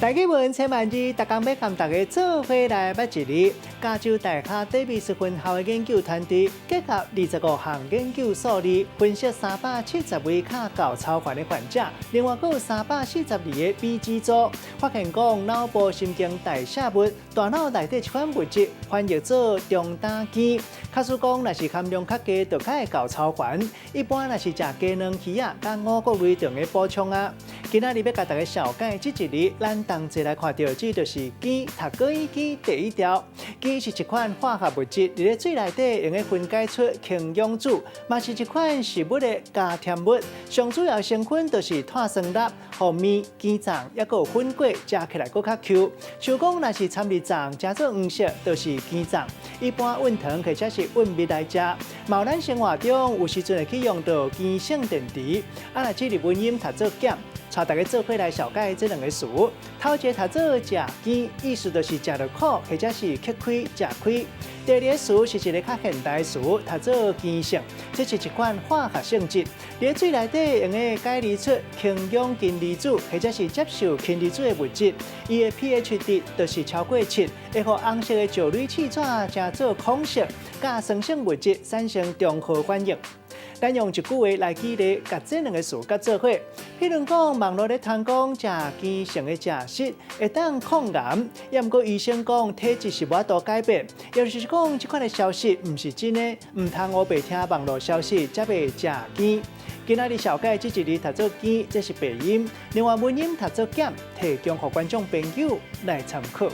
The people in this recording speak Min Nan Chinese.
大家文千萬字，逐工欲共大家做伙來捌一字。加州大學戴維斯分校的研究團隊結合25項研究數字，分析370位較厚抽懸的患者，另外閣有342個比照組，發現講腦部神經代謝物，大腦內底一款物質翻譯做中膽鹼。假使講若是含量較低，就較會厚抽懸。一般若是食雞卵魚仔佮五穀類中的補充啊。今仔日欲共大家紹介這一字，咱同齊來看著，這就是鹼，讀國語鹼第一條。鹼是一款化學物質，佇咧水內底會用得分解出氫氧子，嘛是一款食物的加添物。上主要成分就是碳酸鈉，予麵、羹粽，抑閣有粉粿，食起來閣較 Q。像講若是摻佇粽，食做黃色，就是鹼粽。一般溫糖或者是溫蜜來食。嘛咱生活中有時陣會去用著鹼性電池。啊，若這日文音讀做減。帶大家做伙來紹介這兩个詞。頭一个讀做食鹼，意思就是食著苦，或者是吃虧、食虧。第二个詞是一个較現代詞，讀做鹼性，這是一款化學性質。佇水內底會用得解離出氫氧根離子，或者是接受氫離子的物質。伊的 pH 值就是超過7，會予紅色的石蕊試紙成做孔色，佮酸性物質產生中和反應。咱用一句話來舉例，共這兩个詞佮做伙。譬如講，網路咧傳講食鹼性的食食會當抗癌，抑毋過醫生講體質是無法度改變，也就是講這款的消息毋是真的，毋通烏白聽網路消息，才袂食鹼。今仔日紹介這一字讀做鹼，這是白音；另外文音讀做減，提供予觀眾朋友來參考。